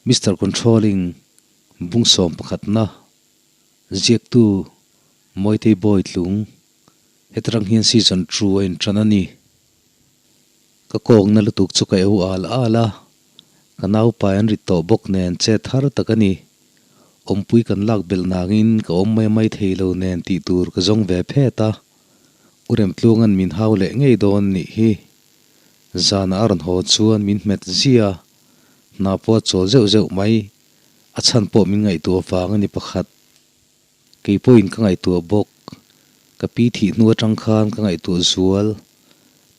Mister Controlling bung 11na ziaktu Mawitei Bawitlung hetarang hian season two a inṭan a ni. Ka kawngna lutuk chu ka eu al al a, ka naupai an rit tawh bawk nen che thar tak a ni. Awmpui kan lak belh nangin ka awm mai mai thei lo nen tih tur ka zawng ve phet a, U Remtluanga'n min hau leh ngei dawn nih hi. Zana a rawn haw chuan min hmet zia. Hna pawh a chawl zeuh zeuh mai. A chhan pawh min ngaihtuah vang a ni pakhat. Kei pawhin ka ngaihtuah bawk. Ka pi thih hnu atang khan ka ngaihtuah zual.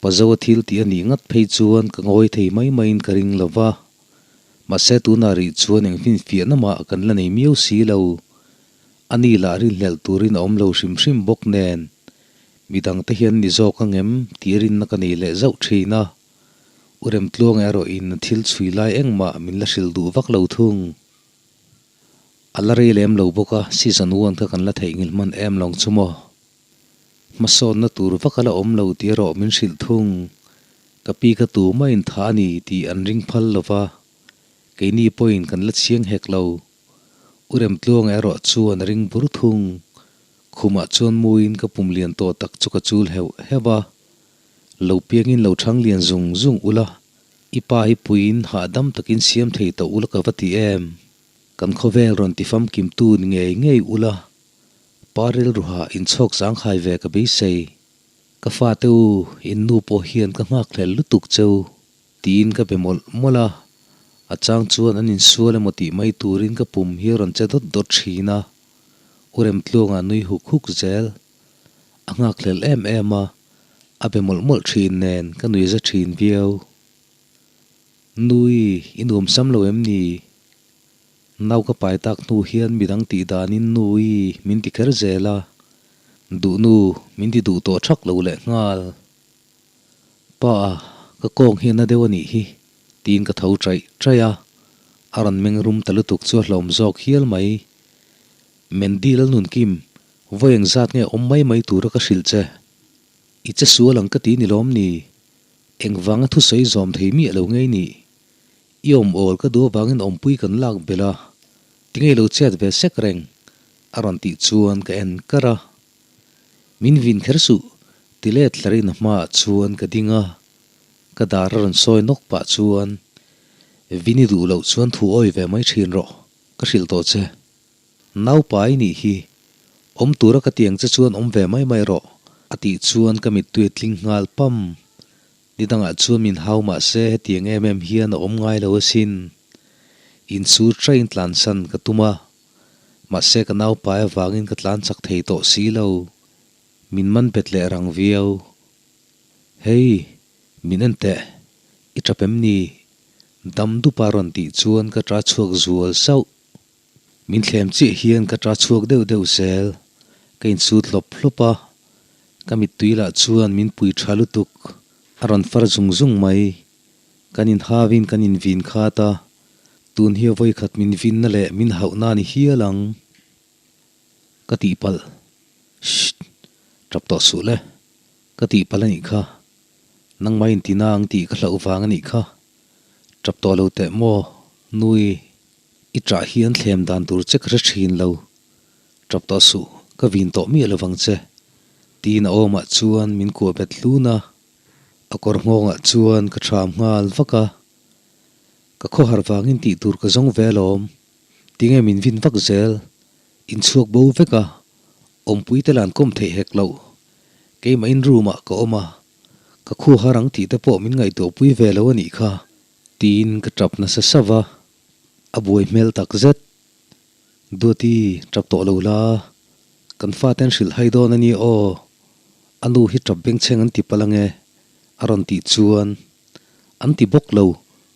Pazo a thil tih a nih ngat phei chuan ka ngawi thei mai maiin ka ring lo va. Mahse tunah rih chuan eng finfiahna mah kan la nei miau si lo. A ni lah rinhlelh turin a awm lo hrim hrim bawk nen. Midangte hian ni zawk angem tih rinna ka nei leh zauh thin a. U Remtluang erawhin a thil chhui lai engmah min la hrilh duh vak lo thung. A la rei lem lo bawk a, season one kha kan la theihnghilh hman em lawng chu maw? Hmasawnna tur vak a la awm lo tih erawh min hrilh thung. Ka pi kha tumah in tha a ni tih an ring phal lo va, keini pawhin kan la chiang hek lo. U Remtluang erawh chuan a ring bur thung. Khumah chuan muin ka pum lian tawh tak chu ka chul heuh heuh a. Lo piangin lo thang lian zung zung ula, i pa hi puiin hahdam takin siam thei tawh ula ka va ti em? Kan khawvel rawn ti famkim tu ni ngei ngei ula, pa rilruha inchhawk zangkhai ve ka beisei. Ka fate u, in nu pawh hian ka nghakhlel lutuk cheu, tiin ka be mawlh mawlh a. A chang chuan an insual emaw tih mai turin ka pum hi a rawn che dawt dawt thin a. U Remtluanga nui huk huk zel. A nghakhlel em em a, a be mawlh mawlh thin nen ka nui za thin viau. Nui, i nuam sam lo em ni? Nau ka pai tak hnu hian midang tih danin nui min ti kher zel a, duh nu min ti duh tawh thak lo leh nghal. Pa, ka kawng hi a na deuh a nih hi, tiin ka tho chaih chaih a, a rawn meng rum ta lutuk chu a hlawm zawk hial mai. Mendy Lalnunkim, Vawi engzat nge awm mai mai tura ka hrilh che? I che sual ang ka ti ni lawm ni? Engvanga thusawi zawm thei miah lo ngei nih? I awm awl ka duh avangin awmpui kan lak belh a, tinge lo chet ve sek reng? a rawn tih chuan ka en kar a. Min vin kher suh, ti let tlarin a hmaah chuan ka ding a, ka dar a rawn sawi nawk pah chuan, Vin i duh loh chuan thu awi ve mai thin rawh, ka hrilh tawh che. Naupa i nih hi, awm tura ka tiang che chuan awm ve mai mai rawh, a tih chuan ka mittui a tling nghal pam. Ni dangah chuan min hau mah se hetiang em em hian a awm ngai lo asin. Insu train tlansan ka tum a, mahse ka naupai avangin ka tlan chak thei tawh si lo. Min man bet leh rang viau. Hei, min en teh, i tap em ni? Dam dupa rawn tih chuan ka ta chhuak zual sauh. Min thlem chiah hian ka ta chhuak deuh deuh zel. Ka insut hlawp hlawp a, ka mittui lah chuan min pui tha lutuk. A rawn far zung zung mai. Kan inhauin kan invin khat a, tun hi a vawikhat min vinna leh min hauhna a ni hial ang. Ka tihpalh. Shh! Tap tawh suh le. Ka tihpalh a nih kha. Nangmah intina ang tih ka hlauh vang a nih kha. Tap tawh lo teh maw, nui. I ṭah hian thlem dan tur che ka hre ṭhin lo. Ṭap tawh suh, ka vin tawh miah lo vang che. Tiin a awmah chuan min kuah bet hlun a, a kawr nghawngah chuan ka ṭham nghal vak a. Ka khawhar vangin tih tur ka zawng ve alawm. Tinge min vin vak zel? Inchhuak bo vek a, awmpui te lan kawm theih hek loh. Keimah in room ah ka awm a, ka khuhar ang tih te pawh min ngaihtuahpui ve lo a nih kha. Tiin ka ṭap nasa sava. A buai hmel tak zet. Duati, ṭap tawh lo la, kan fate an hrilh hai dawn a ni aw, a nu hi ṭap bengchheng an ti palh ange, a rawn tih chuan an ti bawk lo,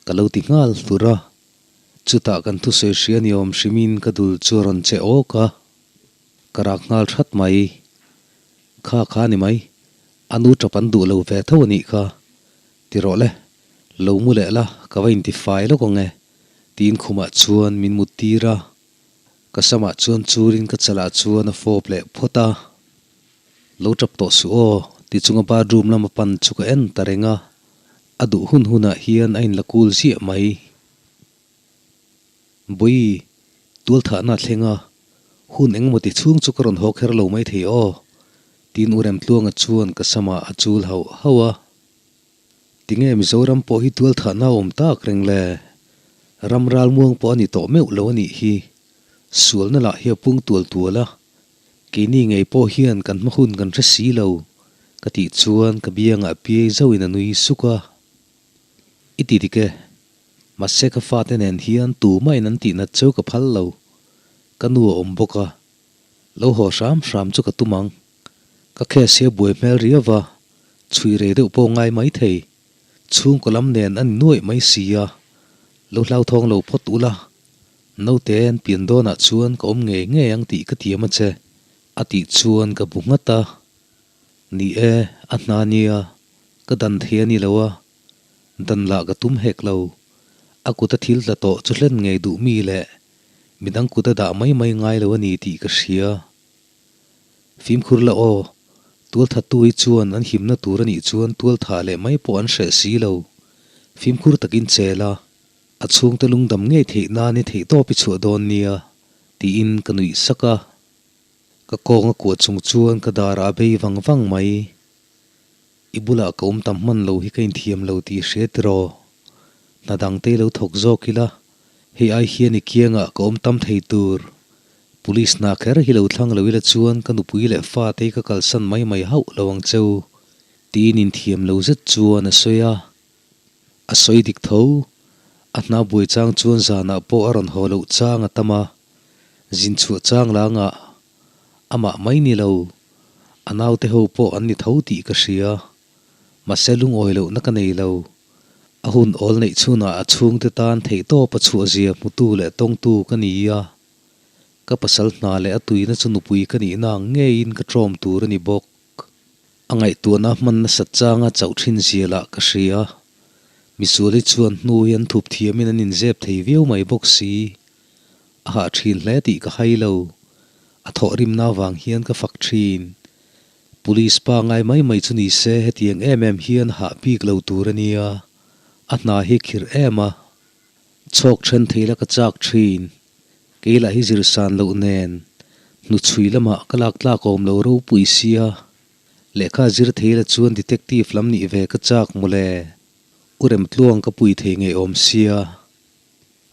ka lo ti nghal hlur a. Chutah kan thusawi hria ni awm hrimin ka dul chu a rawn che awk a, ka rak nghal that mai. Kha kha ni mai, a nu ṭap an duh lo ve tho a nih kha, ti rawh le. Lo mu leh la, ka va inti fai lawk ang e, tiin khumah chuan min mut tir a. Ka samah chuan churin ka chalah chuan a fawp leh phawt a. Lo tap tawh suh aw, ti chunga bathroom lama pan chu ka en ta reng a. A duh hun hunah hian a inla kul ziah mai. Bawi, tualthahna a thleng a, hun engemaw ti chhung chu ka rawn haw kher lo maithei aw, tiin U Remtluanga chuan ka samah a chul hauh hauh a. Tinge Mizoram pawh hi tualthahna a awm tak reng le? Ram ralmuang pawh a ni tawh meuh lo a nih hi. Sualna lah hi a pung tual tual a, keini ngei pawh hian kan hma hun kan hre si lo, ka tih chuan ka biangah piai zauhin a nui suk a. I ti dik e, mahse ka fate nen hian tumahin an tihnat cheu ka phal lo, ka nu a awm bawk a, lo haw hram hram chu ka tum ang. Ka case hi a buai hmel riau va, chhui rei deuh pawh ngai mai thei. Chhungkaw lam nen a ni nuaih mai si a, lo hlauthawng lo phawt ula, naute an pian dawnah chuan ka awm ngei ngei ang tih ka tiam a che, a tih chuan ka bu nghat a. Ni e, a hna nia, ka dan thei a ni lo a, dan lah ka tum hek lo. A kuta thil tla tawh chu hlen ngei duh mi leh midang kuta dah mai mai ngai lo a ni tih ka hria. Fimkhur la aw, tualthattu hi chuan an himna tur a nih chuan tualthah leh mai pawh an hreh si lo. Fimkhur takin chel a, a chhungte lungdam ngei theih nan i theihtawp i chhuah dawn nia, tiin ka nuih sak a. Ka kawng a kuah chung chuan ka darah a bei vang vang mai. I bulah ka awm tam hman lo hi ka inthiam lo tih i hria tiraw? Hna dangte i lo thawk zawk ila, hei ai hian i kiangah ka awm tam thei tur. Police hna kher hi lo thlang lo ila chuan ka nupui leh fate hi ka kalsan mai mai hauh lo ang cheu, tiin inthiam lo zet chuan a sawi a. A sawi dik tho. A hna buai chang chuan zanah pawh a rawn haw loh chang a tam a, zin chhuah chang la ngah. Amah mai ni lo, a naute ho pawh an ni tho tih ka hria. Mahse lungawi lohna ka nei lo. A hun awl neih chhunah a chhungte tan theihtawp a chhuah zia hmutu leh tawngtu ka ni a. Ka pasal hna leh a tuina chu nupui ka nihna ang ngeiin ka tlawm tur a ni bawk. A ngaihtuahna hman nasat changa chauh thin zia lah ka hria. Misuali chuan hnu hi an thup thiamin an inzep thei viau mai bawk si. A hah thin hle tih ka hai lo. A thawhrimna avang hian ka fak thin. Police pa ngai mai mai chu ni se hetiang em em hian hah bik lo tur a nia. A hna hi khirh em a. Chhawk then thei la ka chak thin. Kei lah hi zirsan loh nen hnuchhui lamah ka lak tlak awm lo ropui sia. Lehkha zir thei la chuan detective lam nih ve ka chak mawle. U Remtluang ka pui thei ngei awm sia.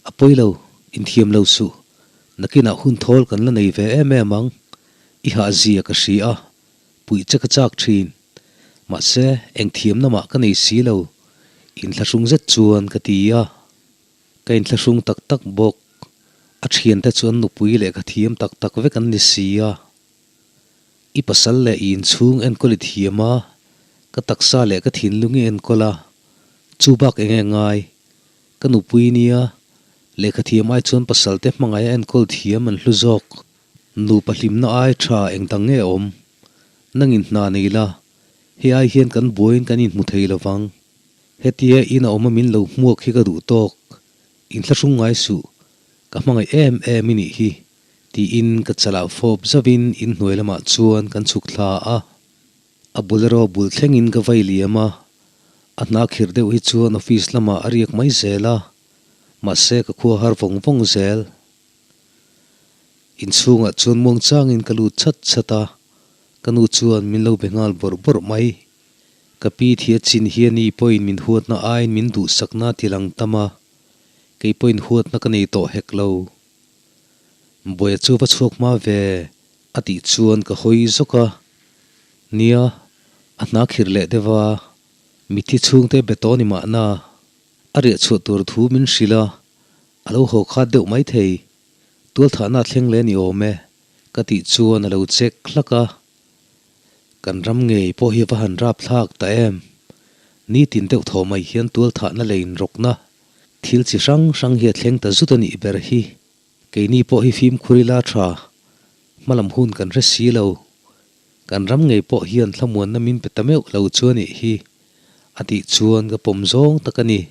A pawi lo, inthiam lo suh. Nakinah hun thawl kan la nei ve em em ang. I hah zia ka hria a, puih che ka chak thin. Mahse, eng thiamna mah ka nei si lo. Inthlahrung zet chuan ka ti a. Ka inthlahrung tak tak bawk. A thiante chu an nupui leh ka thiam tak tak vek an ni si a. I pasal leh i inchhung enkawl i thiam a, ka taksa leh ka thinlung i enkawl a, chu bak eng nge ngai? Ka nupui nia, lehkha thiam ai chuan pasal te hmangaih a enkawl thiam an hlu zawk. Nupa hlimna ai tha eng dang nge awm? Nangin hna nei la, hei ai hian kan buaiin kan inhmu thei lo vang. Hetia in a awm a min lo hmuak hi ka duh tawk. Inthlahrung ngai suh, ka hmangaih em em i nih hi, tiin ka chalah fawp zauhin inhnuai lamah chuan kan chhuk thla a. A bolero bul thlengin ka vai liam a, a hna khirh deuh hi chuan office lamah a riak mai zel a, mahse ka khua har vawng vawng zel. Inchhungah chuan muangchangin ka lut chat chat a, ka nu chuan min lo be nghal bawrh bawrh mai. Ka pi thia chin hian i pawhin min huatna aiin min duhsakna a ti lang tam a, kei pawhin huatna ka nei tawh hek lo. Buaia chu va chhuak hma ve a tih chuan ka hawi zawk a, nia, a hna khirh leh deuh a, mitthi chhungte be tawh ni mahna, a riah chhuah tur thu min hrilh a, a lo haw khat deuh maithei, tualthahna a thleng leh ni awm e, ka tih chuan a lo chek hlak a, kan ram ngei pawh hi va han rap thlak ta em, nitin deuh thaw mai hian tualthahna lei inrawkna thil chi hrang hrang hi a thleng ta zut a nih ber hi. Keini pawh hi fimkhur ila tha, hmalam hun kan hre si lo. Kan ram ngei pawh hian thlamuanna min pe ta meuh lo chu a nih hi, a tih chuan ka pawm zawng tak a ni.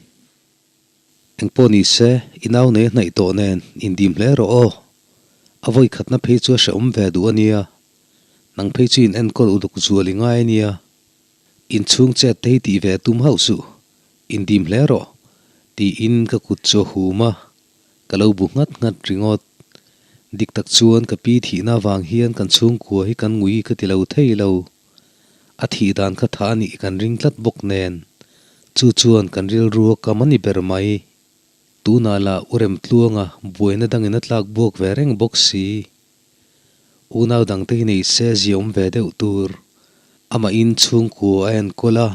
Engpawh ni se, i nau nei a hnaih tawh nen indim hle rawh aw. A vawi khatna phei chu a hrehawm ve duh a nia. Nang phei chu in enkawl uluk zual i ngai a nia. Inchhung chet te hi tih ve tum hauh suh, indim hle rawh, tiin ka kut chu a hum a. Ka lo bu nghat nghat ringawt. Dik tak chuan ka pi thihna vang hian kan chhungkua hi kan ngui ka ti lo thei lo. A thih dan kha tha a nih kan ring tlat bawk nen. Chu chuan kan rilru a kam a ni ber mai. Tunah lah U Remtluanga buaina dangin a tlak buak ve reng bawk si. Unau dangte hi nei se ziaawm ve deuh tur. Amah in chhungkua a enkawl a,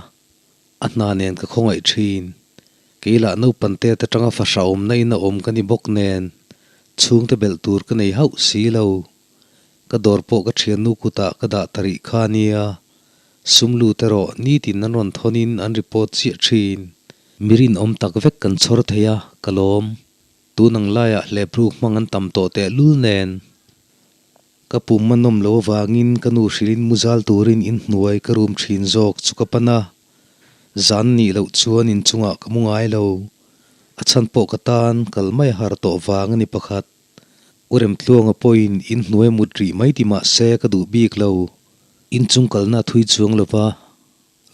a hna nen ka khawngaih thin. Kei lah naupan tet atanga fahra awmna in a awm ka ni bawk nen, chhungte belh tur ka nei hauh si lo. Ka dawr pawh ka thiannu kutah ka dah ta rih kha nia. Sum lut erawh nitin an rawn thawnin an report chiah thin. Mi rinawm tak vek kan chhawr thei a, ka lawm. Tun ang laiah hlepruk hmang an tam tawh tehlul nen. Ka pum a nawm lo avangin ka nu hrilhin muzal turin inhnuai ka rum thin zawk chu ka pan a, zan nih loh chuan inchungah ka mu ngai lo. A chhan pawh ka tan kal mai a har tawh vang a ni pakhat. U Remtluanga pawhin inhnuai mut rih mai ti mah se ka duh bik lo. Inchung kalna a thui chuang lo va,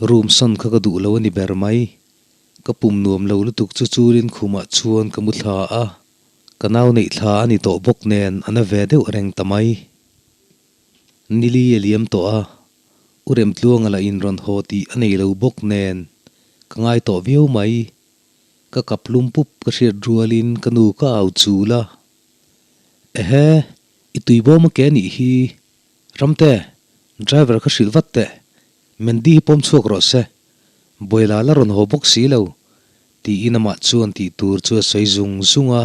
room sawn kha ka duh lo a ni ber mai. Ka pum nuam lo lutuk chu chulin khumah chuan ka mu thla a. Ka nau neih thla a ni tawh bawk nen a na ve deuh reng ta mai. Nili a liam tawh a, U Remtluanga lah in rawn haw tih a nei lo bawk nen ka ngai tawh viau mai. Ka kap lum pup ka hriat rualin ka nu ka au chul a, Ehe, i tui bawm a ke nih hi, Ramte, driver kha hrilh vat teh, Mandy hi pawm chhuak rawh se, Bawila la rawn haw bawk si lo, tiin amah chuan tih tur chu a sawi zung zung a,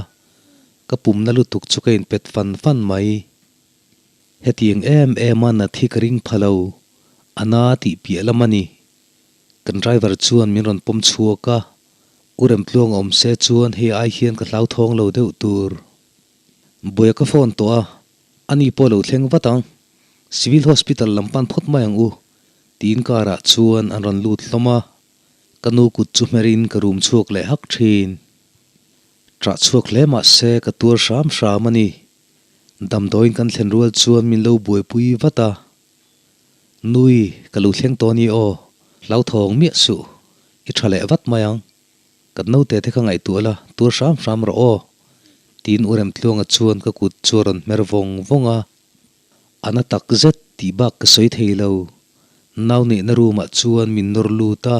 ka pumna lutuk chu ka inpet fan fan mai. Hetiang em em a nat hi ka ring pha lo, a na tih piah lam a ni. Kan driver chuan min rawn pawm chhuak a, U Remtluang awm se chuan hei ai hian ka hlauthawng lo deuh tur. Buaia ka phone tawh a, ani pawh lo thleng vat ang. Civil Hospital lam pan phawt mai ang u, tiin car ah chuan an rawn lut hlawm a. Ka nu kut chu hmerin ka rum chhuak leh hak thin. Ṭah chhuak hle mah se ka tuar hram hram a ni. Damdawiin kan thlen rual chuan min lo buaipui vat a. Nui, ka lo thleng tawh a ni aw, hlauthawng miah suh, i ṭha leh vat mai ang. Kan naute te kha ngaihtuah la, tuar hram hram rawh aw, tiin U Remtluanga chuan ka kut chu a rawn hmer vawng vawng a. A na tak zet tih bak ka sawi thei lo. Nau neihna room ah chuan min nawr lut a,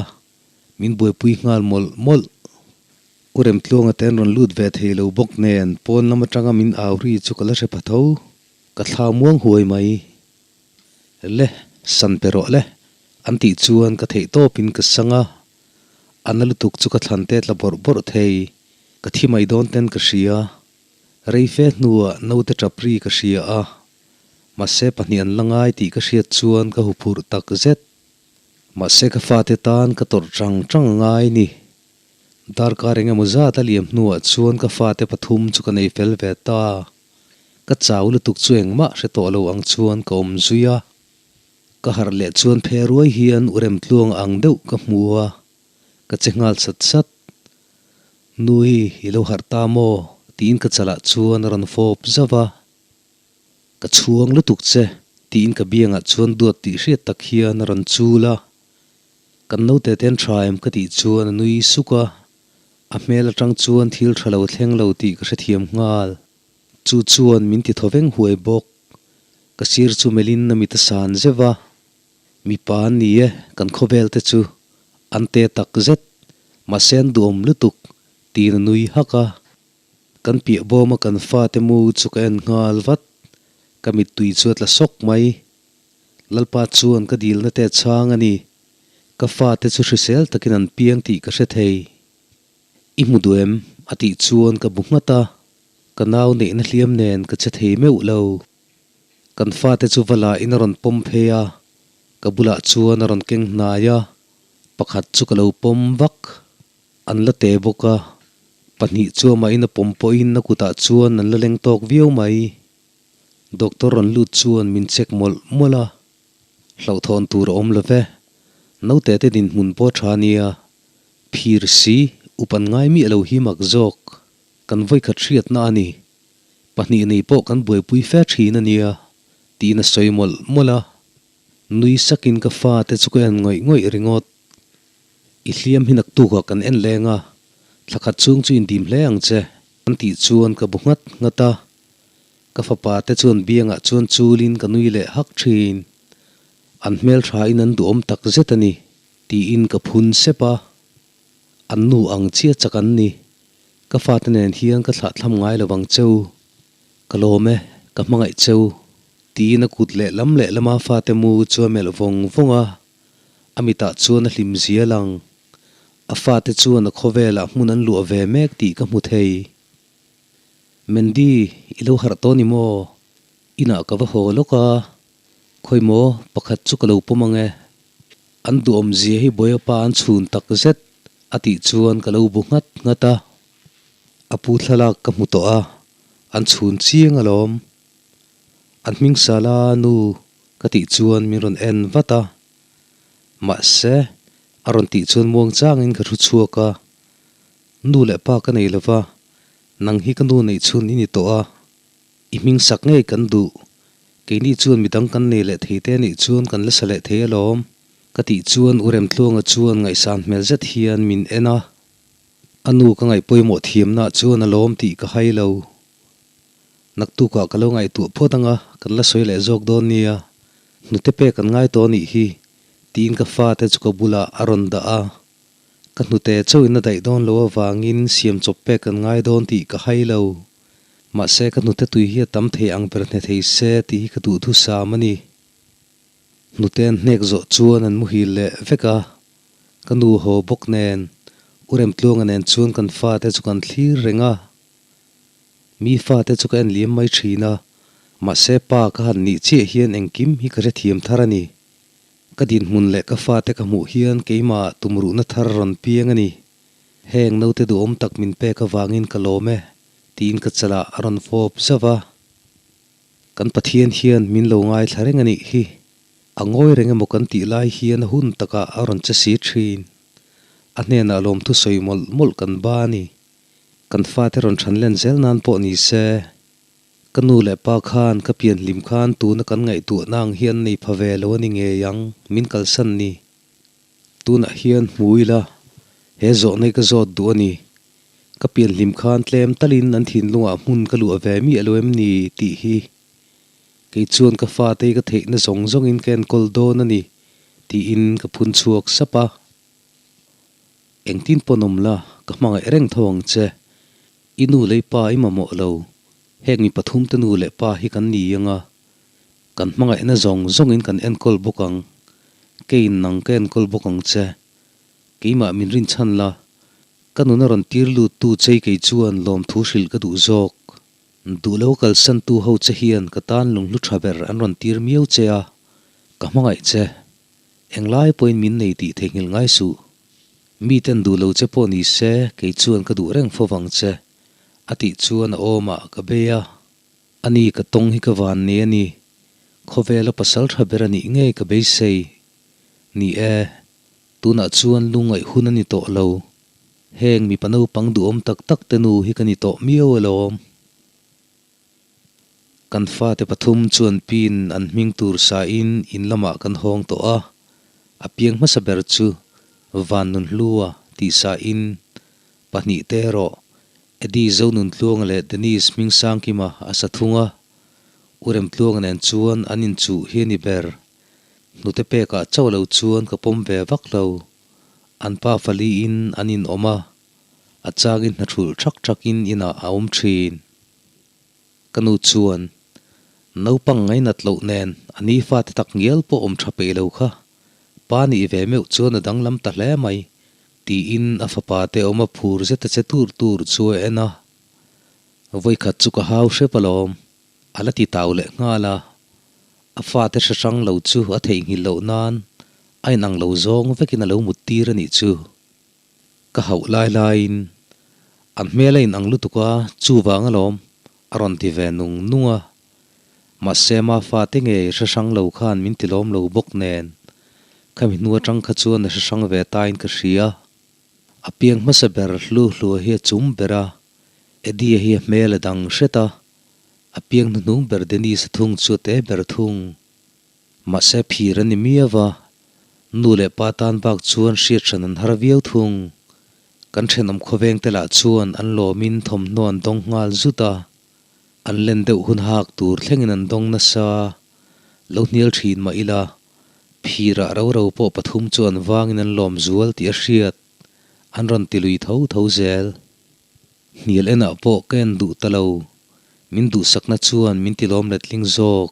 min buaipui nghal mawlh mawlh. U Remtluanga te an rawn lut ve thei lo bawk nen pawn lam atanga min au ri chu ka la hre pha tho. Ka thla muang huai mai. Le, san pe rawh le, an tih chuan ka theih tawpin ka sang a. A na lutuk chu ka thlan te tla bawrh bawrh thei. Ka thi mai dawn ten ka hria. Rei fe hnuah naute tap ri ka hria a, mahse pahnih an la ngai tih ka hriat chuan ka huphurh tak zet. Mahse ka fate tan ka tawrh chang chang a ngai ni. Darkar eng emaw zat a liam hnuah chuan ka fate pathum chu ka nei fel ve ta. Ka chau lutuk chu engmah hre tawh lo ang chuan ka awm zui a. Ka harh leh chuan phe ruai hian u Remtluang ang deuh ka hmu a, ka che nghal sat sat. Nui, i lo harh ta maw? tiin ka chalah chuan a rawn fawp zauh a. Ka chhuang lutuk che, tiin ka biangah chuan duat tih hriat tak hian a rawn chul a. Kan naute te an tha em ka tih chuan a nui suk a. A hmel atang chuan thil tha lo thleng lo tih ka hrethiam nghal. Chu chuan min ti thaw veng huai bawk. Ka sir chu melhin a mit a san zeuh a. Mipa an ni e, kan khawvel te chu an te tak zet, mahse an duhawm lutuk, tiin a nui hak a. Kan piah bawma kan fate mu chu ka en nghal vat, ka mittui chu a tla sawk mai. Lalpa chuan ka dilna te chhang a ni, ka fate chu hrisel takin an piang tih ka hre thei. I hmu duh em? a tih chuan ka bu nghat a, ka nau neihna hliam nen ka che thei meuh lo. Kan fate chu va la in a rawn pawm phei a, ka bulah chuan a rawn keng hnai a, pakhat chu ka lo pawm vak. An la te bawk a, pahnih chu amahin a pawm pawhin a kutah chuan an la leng tawk viau mai. Doctor rawn lut chuan min check mawlh mawlh a, hlauhthawn tur a awm lo ve, naute te dinhmun pawh tha nia, phir si, up an ngai miah lo hi mak zawk, kan vawikhat hriatna a ni. Pahnih nei pawh kan buaipui fe thin a nia, tiin a sawi mawlh mawlh a. Nui sakin ka fate chu ka en ngawih ngawih ringawt. I hliam hi naktukah kan en leng a, thla khat chhung chu indim hle ang che. An tih chuan ka bu nghat nghat a, ka fapa te chuan biangah chuan chulin ka nui leh hak thin. An hmelthain an duhawm tak zet a ni, tiin ka phun sep a. An nu ang chiah chak an ni. Ka fate nen hian ka thlah thlam ngai lo vang cheu. Ka lawm e, ka hmangaih cheu, tiin a kut leh lam leh lama fate mu chu a melh vawng vawng a. A mitah chuan a hlim zial ang. A fate chuan a khawvelah hmun an luah ve mek tih ka hmu thei. Mandy, i lo harh tawh ni maw? Inah ka va haw lawk a, khawi maw pakhat chu ka lo pawm ang e. An duhawmzia hi Bawiapa an chhun tak zet a tih chuan ka lo bu nghat nghat a. A pu thlalak ka hmu tawh a, an chhun chiang alawm. An hming sala nu ka tih chuan min rawn en vat a. Mahse, a rawn tih chuan muang changin ka thu chhuak a, Nu leh pa ka nei lo va, nang hi ka nu neih chhun i ni tawh a, i hming sak ngei kan duh. Keini chuan midang kan nei leh thei te nih chuan kan la sa leh thei alawm, ka tih chuan U Remtluanga chuan ngaihsan hmel zet hian min en a. A nu ka ngaih pawimawh thiamna chuan a lawm tih ka hai lo. Naktukah ka lo ngaihtuah phawt anga kan la sawi leh zawk dawn nia. Hnute pek an ngai tawh anih hi, tiin ka fate chu ka bulah a rawn dah a. Ka hnute chauhin a daih dawn lo avangin siam chawp pek an ngai dawn tih ka hai lo. Mahse ka hnute tui hi a tam thei ang ber hne thei se tih hi ka duhthusam a ni. Hnute an hnek zawh chuan an muhil leh vek a, ka nu haw bawk nen, U Remtluanga nen chuan kan fate chu kan thlir reng a. Mi fate chu ka en liam mai thin a, mahse pa ka han nih chiah hian engkim hi ka hrethiam thar a ni. Ka dinhmun leh ka fate ka hmuh hian keimah tumruhna thar rawn piang a ni. Heng naute duhawm tak min pek avangin ka lawm e, tiin ka chalah a rawn fawp zauh a. Kan Pathian hian min lo ngaithla reng a nih hi. A ngawi reng emaw kan tih lai hian a hun takah a rawn che si thin. A hnenah lawmthu sawi mawlh mawlh kan ba a ni. Kan fate rawn than len zel nan pawh ni se. Ka nu leh pa khan ka pian hlim khan tuna kan ngaihtuahna ang hi an nei pha ve lo a ni ngei ang, min kalsan ni. Tunah hian hmu ila, he zawhna hi ka zawt duh a ni. Ka pian hlim khan tlem talin an thinlungah hmun ka luah ve miah lo em ni tih hi. Kei chuan ka fate hi ka theihna zawng zawngin ka enkawl dawn a ni tiin ka phun chhuak sap a. Engtin pawn awm la, ka hmangaih reng tho ang che. I nu leh i pa i mamawh lo, heng mi pathumte nu leh pa hi kan ni ang a, kan hmangaihna zawng zawngin kan enkawl bawk ang. Keiin nang ka enkawl bawk ang che. Keimah min rinchhan la, Ka nun a rawn tir lut tu chei kei chuan lawmthu hrilh ka duh zawk. Duh lo kalsan tu ho che hian ka tan lunghlu tha ber an rawn tir miau che a, ka hmangaih che. Englai pawhin min nei tih theihnghilh ngai suh. Miten duh lo che pawh ni se kei chuan ka duh reng fo vang che, a tih chuan a awmah ka bei a. Ani ka tawng hi ka van nei a ni. Khawvela pasal tha ber a nih ngei ka beisei. Ni e, Tunah chuan lungngaih hun a ni tawh lo. Heng mipa naupang duhawm tak tak te nu hi ka ni tawh miau alawm. Kan fate pathum chuan pin an hming tur sain in lamah kan hawng tawh a, a piang hmasa ber chu Van Nunhlua tih sain pahnih te erawh Eddie Zonuntluanga leh Denise Hmingsangkima a sa thung a, U Remtluanga nen chuan an inchuh hi a ni ber. Hnute pekah chauh lo chuan ka pawm ve vak lo. An pa faliin an in awm a, a changin hna thulh thak thakin inah a awm thin. Ka nu chuan, Naupang ngainat loh nen a ni fate tak ngial pawh awm tha peih lo kha, pa nih ve meuh chuan a danglam ta hle mai, tiin a fapa te awm a phur zet a che tur tur chu a en a. Vawikhat chu ka hau hrep alawm. A la ti tau leh nghal a, a fate hre hrang lo chu a theihnghilh loh nan a inang lo zawng vekin a lo mut tir a nih chu. Ka hauh lai laiin an hmel a inang lutuk a, chuvang alawm a rawn ti ve nung nung a. Mahse ma fate ngei hre hrang lo khan min ti lawm lo bawk nen khami hnu atang kha chuan a hre hrang ve tain ka hria. A piang hmasa ber hlu hlua hi a chum ber a, Eddie hi a hmel a dang hret a, A piang hnuhnung ber Denise a thung chu a te ber thung. Mahse phir a ni miau a, nu leh pa tan bak chuan hriat hran an har viau thung. Kan thenawm khawveng te lah chuan an lawmin thawmhnaw an dawng nghal zut a, an len deuh hun hak tur thlengin an dawng nasa. Lo hnial thin mah ila, phirah ro ro pawh pathum chu an vangin an lawm zual tih a hriat. An rawn ti lui tho tho zel. Hnial enah pawh ka en duh ta lo. Min duhsakna chuan min ti lawm letling zawk.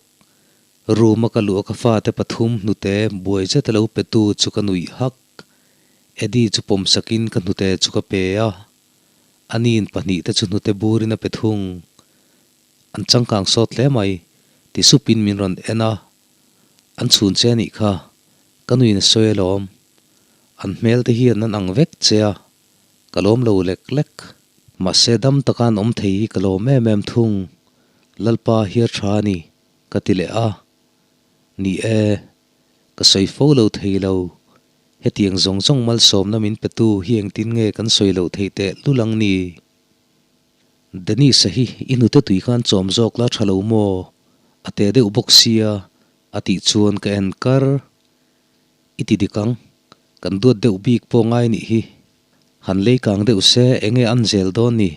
Room a ka luh a ka fate pathum hnute buai zet a lo pe tu chu ka nuih hak. Eddie chu pawm sakin ka hnute chu ka pe a. Aniin pahnihte chu hnute burin a pe thung. An changkang sawt hle mai, ti supin min rawn en a. An chhun che anih kha, ka nuin a sawi alawm. An hmel te hian an ang vek che a, ka lawm lo lek lek. Mahse dam taka an awm thei hi ka lawm em em thung, Lalpa hi a tha a ni, ka ti leh a. Ni e, ka sawi fo lo thei lo. Hetiang zawng zawng malsawmna min petu hi engtin nge kan sawi loh theih teh lul ang ni? Denise-a hi i hnute tui khan chawm zawk la tha lo maw? A te deuh bawk sia, a tih chuan ka en kar. I ti dik ang, kan duat deuh bik pawh ngai nih hi. Han lei kang deuh se enge an zel dawn ni?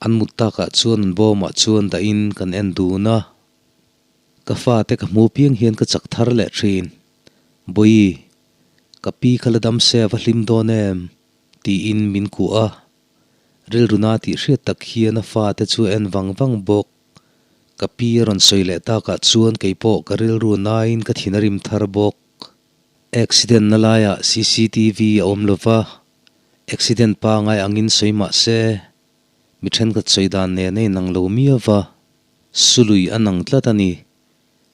An mut takah chuan an bawmah chuan dahin kan en dun a. Ka fate ka hmu piang hian ka chak thar leh thin. Bawi, ka pi kha la dam se a va hlim dawn em? tiin min kuah a. Rilruna tih hriat tak hian a fate chu a en vang vang bawk. Ka pi a rawn sawi leh takah chuan kei pawh ka rilru nain ka thin a rim thar bawk. Accident na laiah cctv a awm lo va, accident pangai angin sawi mah se, mi thenkhat sawi dan nen a inang lo miau va, Sului a nang tlat a ni.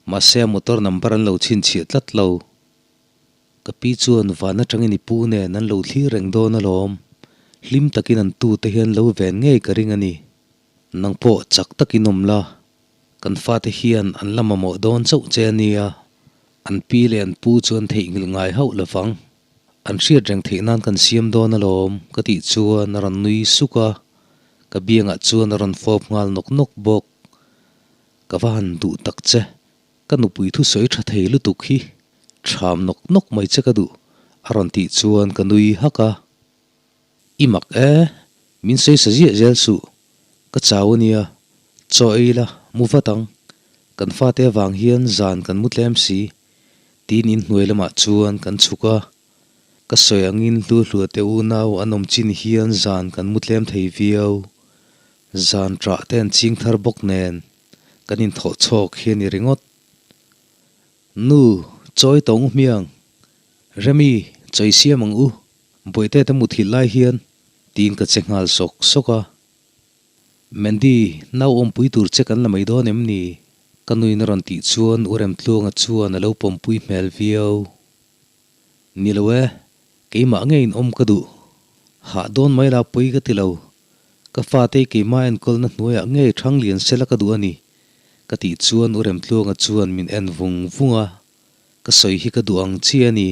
Mahse a motor number an lo chhinchhiah tlat lo. Ka pi chuan van atangin i pu nen an lo thlir reng dawn alawm. Hlim takin an tute hian lo ven ngei ka ring a ni. Nang pawh chak takin awm la, kan fate hian an la mamawh dawn chauh che a nia. An pi leh an pu chu an theihnghilh ngai hauh lovang. An hriat reng theih nan kan siam dawn alawm, ka tih chuan a rawn nui suk a, ka biangah chuan a rawn fawp nghal nawk nawk bawk. Ka va han duh tak che, ka nupui thusawi tha thei lutuk hi ṭham nawk nawk mai che ka duh, a rawn tih chuan ka nui hak a. I mak e, min sawi sa ziah zel suh, ka chau a nia, chaw ei la, mu vat ang, kan fate avang hian zan kan mu tlem si, tiin inhnuai lamah chuan kan chhuk a, ka sawi angin hluhlua te unau an awm chin hian zan kan mu tlem thei viau, zan ṭah te an ching thar bawk nen kan inthawh chhawk hi a ni ringawt. Nu, chawi tawng u hmiang, Remi, chawi siam ang u. Bawihte te muthilh lai hian tiin ka che nghal sawk sawk a. Mandy, nau awmpui tur che kan la mai dawn em ni? Ka nuin a rawn tih chuan U Remtluanga chuan a lo pawmpui hmel viau. Ni lo e, keimah ngeiin awm ka duh. Hah dawn mai la pui ka ti lo. Ka fate keimah enkawlna hnuaiah ngei thang lian sela ka duh a ni, ka tih chuan U Remtluanga chuan min en vung vung a. Ka sawi hi ka duh ang chi a ni.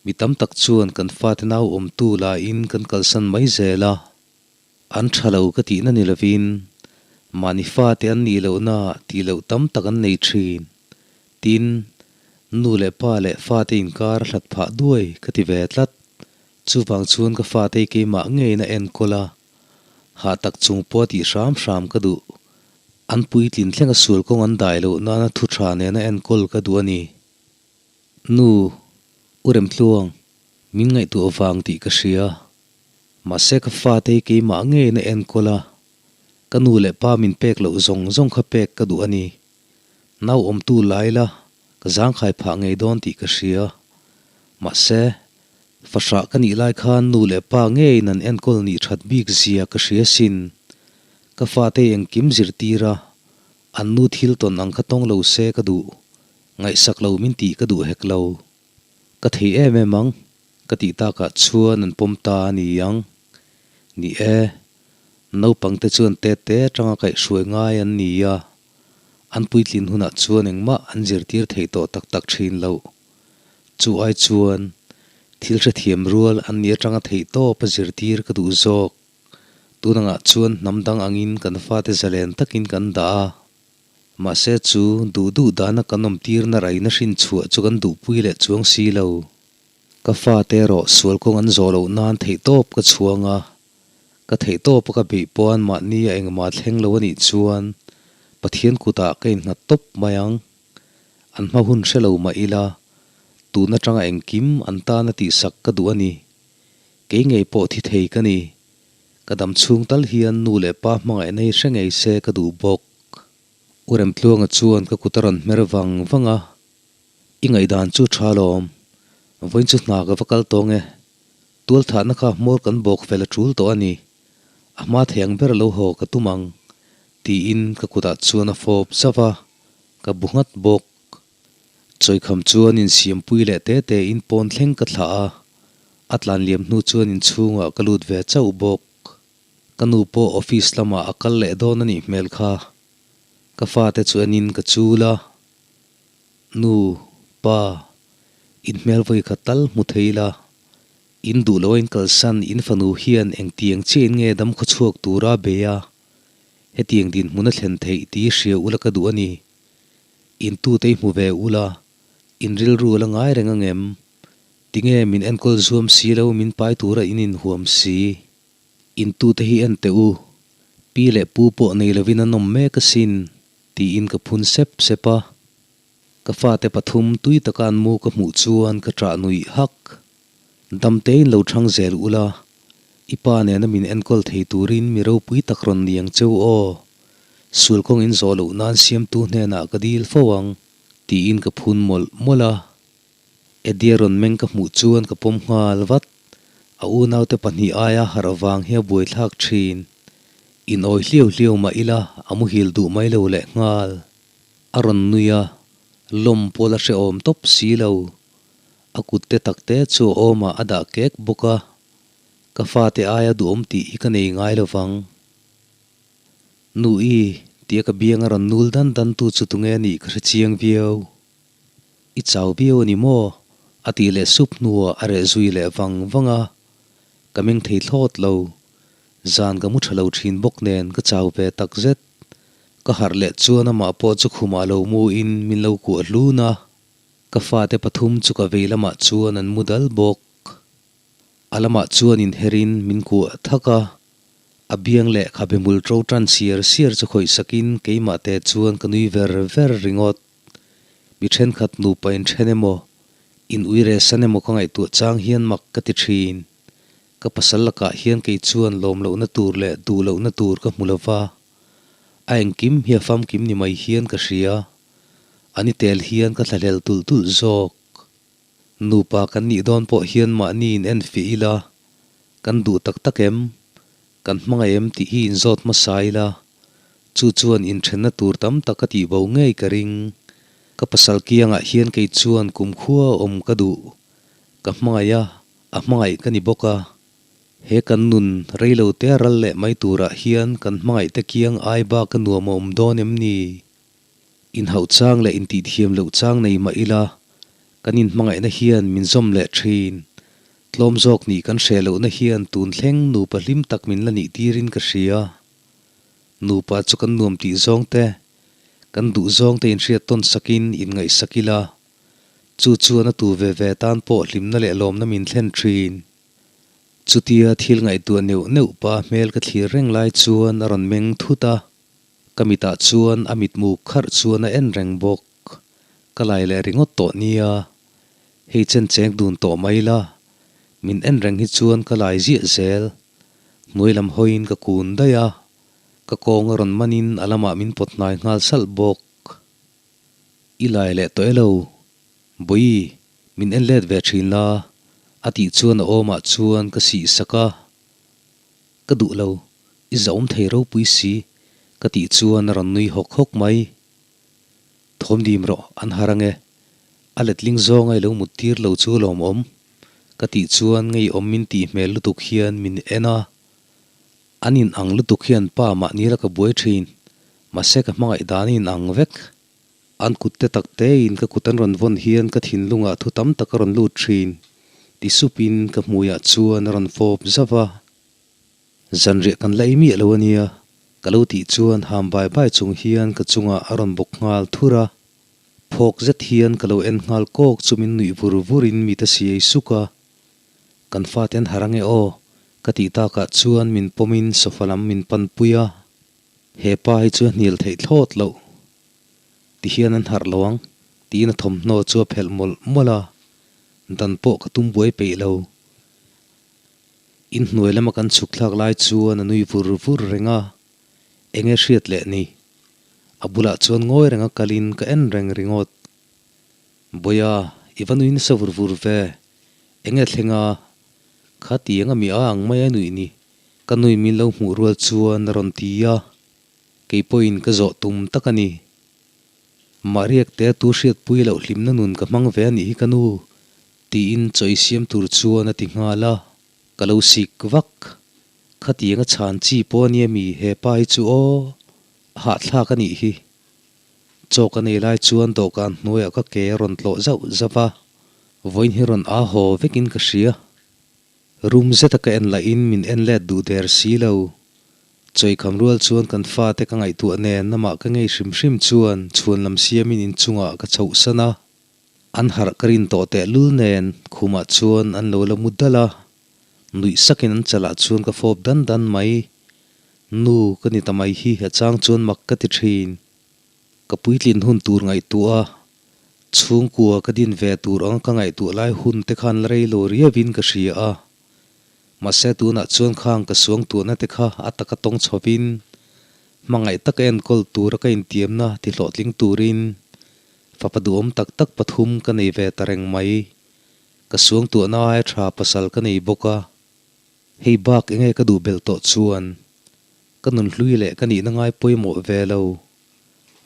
Mi tam tak chuan kan fate nau awmtu lahin kan kalsan mai zel a, an tha lo ka tihna ni lovin mahni fate an nih lohna tih loh tam tak an nei thin. Tin, nu leh pa leh fate inkar a hlat phah duai ka ti ve tlat. Chuvang chuan ka fate hi keimah ngeiin a enkawl a, hah tak chung pawh a tih hram hram ka duh. An puitlin thleng a sual kawng an dai loh nana thu tha nena enkawl ka duh a ni. Nu, U Remtluang, min ngaihtuah vang tih ka hria. Mahse ka fate hi keimah ngeiin a enkawl a, ka nu leh pa min pek loh zawng zawng kha pek ka duh a ni. Nau awmtu lai la, ka zangkhai phah ngei dawn tih ka hria. Mahse, fahrah ka nih lai khan nu leh pa ngeiin an enkawl nih that bik zia ka hria sin. Ka fate hi engkim zirtir a, An nu thil tawn ang kha tawng lo se ka duh, ngaihsak lo min tih ka duh hek lo. Ka thei em em ang, ka tih takah chuan an pawm ta a ni ang. Ni e, naupang te chuan te te atanga kaihhruai ngai an ni a, an puitlin hunah chuan engmah an zirtir thei tawh tak tak thin lo. Chu ai chuan thil hrethiam rual an ni atanga theih tawp a zirtir ka duh zawk. Tunangah chuan hnam dang angin kan fate zalen takin kan dah a, mahse chu duh duh dana kan awmtirna raina hrin chhuah chu kan duhpui leh chuang si lo. Ka fate erawh sual kawng an zawh loh nan theihtawp ka chhuang a, ka theihtawpa ka beih pawh an mahni a engmah thleng lo a nih chuan Pathian kutah ka innghat tawp mai ang. An hma hun hre lo mah ila, tun atanga engkim an tana tihsak ka duh a ni. Kei ngei pawh thi thei ka ni. Ka dam chhung tal hian nu leh pa hmangaihna hi hre ngei se ka duh bawk. U Remtluanga chuan ka kut a rawn hmer vang vang a, I ngaihdan chu tha lawm. Vawiin chu hna ka va kal tawng e. Tualthahna kha hmawr kan bawk fel a tul tawh a ni. A hma thei ang ber lo haw ka tum ang, tiin ka kutah chuan a fawp zauh a, ka bu nghat bawk. Chawikham chuan insiampui leh te te in pawn thleng ka thlah a, a tlan liam hnu chuan inchhungah ka lut ve chauh bawk. Ka nu pawh office lamah a kal leh dawn a nih hmel kha. Ka fate chu enin ka chul a, Nu, pa, in hmel vawi khat tal hmu thei ila, in duh loh a in kalsan in fanu hian engtiang chiahin nge dam khaw chhuak tura bei a, hetiang dinhmun a thlen theih tih hria ula ka duh a ni. In tute i hmu ve ula, in rilru a la ngai reng angem? Tinge min enkawl zuam si lo min pai tura in inhuam si? In tute hi en teh u, pi leh pu pawh nei lovin an awm mek asin, tiin ka phun sep sep a. Ka fate pathum tui taka an mu ka hmuh chuan ka ṭah nuih hak. Damtein lo ṭhang zel ula, i pa nena min enkawl thei turin mi ropui tak rawn ni ang cheu aw. Sul kawng in zawh loh nan siamtu hnenah ka dil fo ang, tiin ka phun mawlh mawlh a. Eddie rawn meng ka hmuh chuan ka pawm nghal vat. A unaute pahnih aia harh vang hi a buaithlak thin. In awi hliau hliau mah ila a muhil duh mai lo leh nghal. A rawn nui a, lawm pawl a hrehawm tawp si lo. A kut te tak te chu a awmah a dah kek bawk a. Ka fate aia duhawm tih hi ka nei ngai lo vang. Nu i, tia ka biang a rawn nul dan dan tu chu tunge a nih ka hre chiang viau. I chau viau a ni maw? A tih leh sup hnuah a reh zui leh vang vang a, ka meng thei thlawt lo. Zan ka mu tha lo thin bawk nen ka chau ve tak zet. Ka harh leh chuan amah pawh chu khumah lo mu in min lo kuah hlun a, ka fate pathum chu ka vei lamah chuan an mu dal bawk. A lamah chuan inherin min kuah thak a, a biang leh khabe hmul ṭo ṭan siar siar chu khawih sakin keimah te chuan ka nui ver ver ringawt. Mi ṭhenkhat nupa inṭhen emaw, in uire san emaw ka ngaihtuah chang hian mak ka ti ṭhin. Ka pasal lakah hian kei chuan lawm lohna tur leh duh lohna tur ka hmu lova, a engkim hi a famkim ni mai hian ka hria. A ni tel hian ka thlahlel tulh tulh zawk. Nupa kan nih dawn pawh hian mahni in enfiah ila, kan duh tak tak em? Kan hmangaih em tih hi inzawt hmasa ila, chu chuan inthenna tur tam tak a tih bo ngei ka ring. Ka pasal kiangah hian kei chuan kumkhua awm ka duh. Ka hmangaih a, a hmangaih ka ni bawk a. He kan nun reilo te ral leh mai turah hian kan hmangaih te kiang ai bak a nuam a awm dawn em ni? Inhauh chang leh intihthiam loh chang nei mah ila, kan inhmangaihna hian min zawm leh thin. Tlawm zawk nih kan hreh lohna hian tun thleng nupa hlim tak min la nih tirin ka hria. Nupa chu kan nuam tih zawng te, kan duh zawng te inhriat tawn sakin inngaihsak ila, chu chuan a tu ve ve tan pawh hlimna leh lawmna min thlen thin. Chutia thil ngaihtuah neuh neuh pa hmel ka thlir reng lai chuan a rawn meng thut a. Ka mitah chuan a mitmu kharh chuan a en reng bawk. Ka lai leh ringawt tawh nia. Hei chen cheng dun tawh mai la. Min en reng hi chuan ka lai ziah zel. Hnuai lam hawiin ka kun daih a. Ka kawng a rawn manin a lamah min pawt hnai nghal salh bawk. I lai leh tawh e lo. Bawi, min en let ve thin la. A tih chuan a awmah chuan ka sih sak a. Ka duh lo, i zahawm thei ropui si, ka tih chuan a rawn nui hawk hawk mai. Thawm dim rawh, an har ange. A letling zawnga i lo mut tir lo chu lawmawm, ka tih chuan ngeiawm min tih hmel lutuk hian min en a. An in ang lutuk hian pa mahni la ka buai thin, mahse ka hmangaih dan a in ang vek. An kut te tak tein ka kut an rawn vawn hian ka thinlungah thu tam tak a rawn lut thin, ti supin ka hmuiah chuan a rawn fawp zauh a. Zanriah kan la ei miah lo a nia, ka lo tih chuan ham bai bai chung hian ka chungah a rawn bawk nghal thur a. Phawk zet hian ka lo en nghal kawk chu min nuih vur vur in mi ta siai suk a. Kan fate an harh ange aw, ka tih takah chuan min pawm in sofa lam min pan pui a. He pa hi chu a hnial theih thlawt loh. Ti hian an harh lo ang, tiin a thawmhnaw chu a phelh mawlh mawlh a. Dan pawh ka tum buai peih lo. Inhnuai lama kan chhuk thlak lai chuan a nui vur vur reng a, eng nge hriat leh ni? A bulah chuan ngawi renga kalin ka en reng ringawt. Bawiha, i va nui nasa vur vur ve, eng nge thleng a? Kha ti eng a mi a ang mai a nuih ni? Ka nui min lo hmuh rual chuan a rawn ti a, kei pawhin ka zawh tum tak a ni. Mahriak te tu hriatpui loh hlimna nun ka hmang ve a nih hi ka nu, Tiin chaw i siam tur chuan a ti nghal a, ka lo sik vak. Khatiang a chhan chi pawh a nia mi he pa hi chu aw, a hahthlak a nih hi. Chaw ka nei lai chuan dawhkan hnuaiah ka ke a rawn tlawh zauh zauh a, vawiin hi rawn aa haw vekin ka hria. Rum zeta ka en lahin min en let duh der si lo. Chawikham rual chuan kan fate ka ngaihtuah nen amah ka ngei hrim hrim chuan chhuan lam siamin inchungah ka chhohsan a. An harh ka rin tawh teh lul nen khumah chuan an lo la mu dal a, nuih sakin an chalah chuan ka fawp dan dan mai. Nu ka ni ta mai hi a chang chuan mak ka ti thin. Ka puitlin hun tur ngaihtuah a, chhungkua ka din ve tur anga ka ngaihtuah lai hun te khan la rei lo riauin ka hria a. Mahse tunah chuan khang ka suangtuahna te kha a taka tawng chhovin hmangaih taka enkawl tura ka intiamna ti hlawhtling turin Fapa duhawm tak tak pathum ka nei ve ta reng mai. Ka suangtuahna aia tha pasal ka nei bawk a. Hei bak enge ka duh belh tawh chuan ka nunhlui leh ka nihna ngai pawimawh ve lo.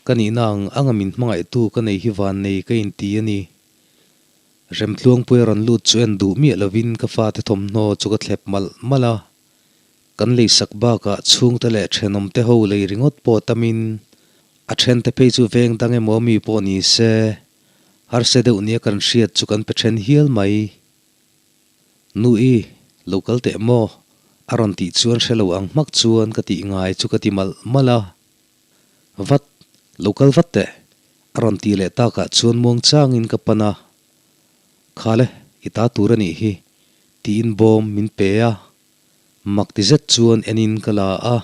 Ka nihna ang anga min hmangaihtu ka nei hi vannei ka inti a ni. Remtluangpuia rawn lut chu en duh miah lovin ka fate thawmhnaw chu ka thlep malh malh a. Kan leisak bakah chhungte leh thenawmte ho lei ringawt pawh tamin A thente phei chu veng dang emaw mi pawh ni se, harsa deuh nia kan hriat chu kan pe then hial mai. Nu i, lo kal teh maw? A rawn tih chuan hre lo ang hmak chuan ka tih ngai chu ka ti malh malh a. Vat, lo kal vat teh, a rawn tih leh takah chuan muang changin ka pan a. Khale, i ta tur a nih hi, tiin bawm min pe a. Mak ti zet chuan enin ka la a.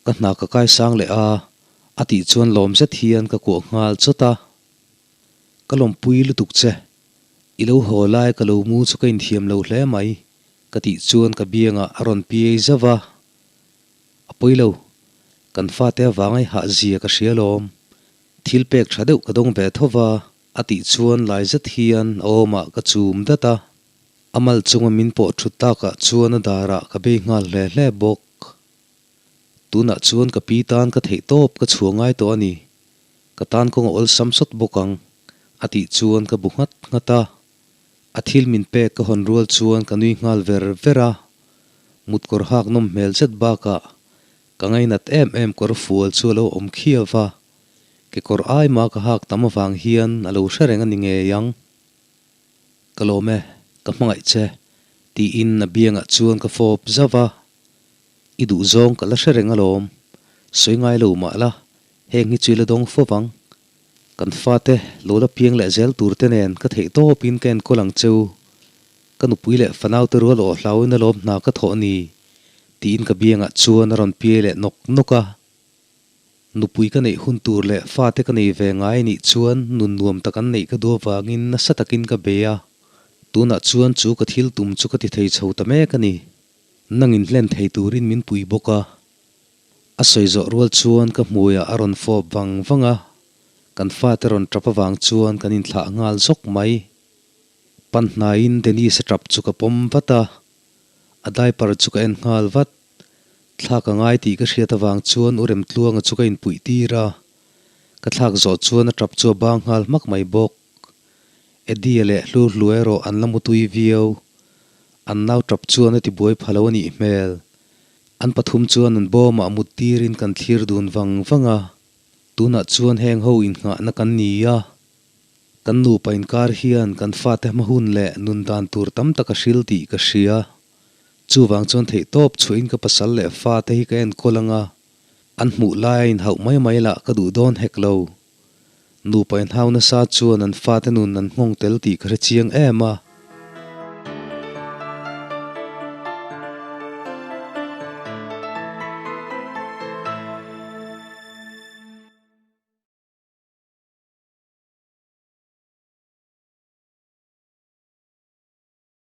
Ka hna ka kai sang leh a, a tih chuan lawm zet hian ka kuah nghal chawt a. Ka lawmpui lutuk che, i lo haw lai ka lo mu chu ka inthiam lo hle mai, ka tih chuan ka biangah a rawn piai zauh a. A pawi lo, kan fate avanga i hah zia ka hria lawm, thil pek tha deuh ka dawng ve tho va, a tih chuan lai zet hian a awmah ka chum dat a. A mal chunga min pawh thut takah chuan a darah ka bei nghal hle hle bawk. Tunah chuan ka pi tan ka theih tawp ka chhuah ngai tawh a ni. Ka tan kawng a awlsam sawt bawk ang, a tih chuan ka bu nghat nghat a. A thil min pek ka hawn rual chuan ka nui nghal ver ver a. Mutkawr hak nawm hmel zet bakah ka ngainat em em kawr fual chu a lo awm khiau va. Kekawr aima ka hak tam avang hian a lo hre reng a ni ngei ang. Ka lawm e, ka hmangaih che, tiin a biangah chuan ka fawp zauh a. I duh zawng ka la hre reng alawm, sawi ngai lo mah la, heng hi chu i la dawng fo vang. Kan fate lo la piang leh zel tur te nen ka theih tawpin ka enkawl ang cheu. Ka nupui leh fanaute rual awh hlauin alawm hna ka thawh ni, tiin ka biangah chuan a rawn piai leh nawk nawk a. Nupui ka neih hun tur leh fate ka nei ve ngai anih chuan nun nuam tak an neih ka duh avangin nasa takin ka bei a. Tunah chuan chu ka thil tum chu ka ti thei chho ta mek a ni. Nangin hlen thei turin min pui bawk a. A sawi zawh rual chuan ka hmuiah a rawn fawp vang vang a, kan fate rawn tap avang chuan kan inthlah nghal zawk mai. Pan hnaiin Denise a tap chu ka pawm vat a, a diaper chu ka en nghal vat. Thlak a ngai tih ka hriat avang chuan u Remtluanga chu ka inpuih tir a, ka thlak zawh chuan a tap chu a bang nghal hmak mai bawk. Eddie-a leh Hluhlu erawh an la mutui viau. An nau tap chuan a tibuai pha lo a nih hmel. An pathum chuan an bawmah mut tirin kan thlir dun vang vang a, tunah chuan heng ho innghahna kan ni a. Kan nupa inkar hian kan fate hma hun leh nun dan tur tam tak a hril tih ka hria. Chuvang chuan theihtawp chhuahin ka pasal leh fate hi ka enkawl ang a, an hmuh laia inhauh mai mai lah ka duh dawn hek lo. Nupa inhau nasa chuan an fate nun an nghawng tel tih ka hre chiang em a.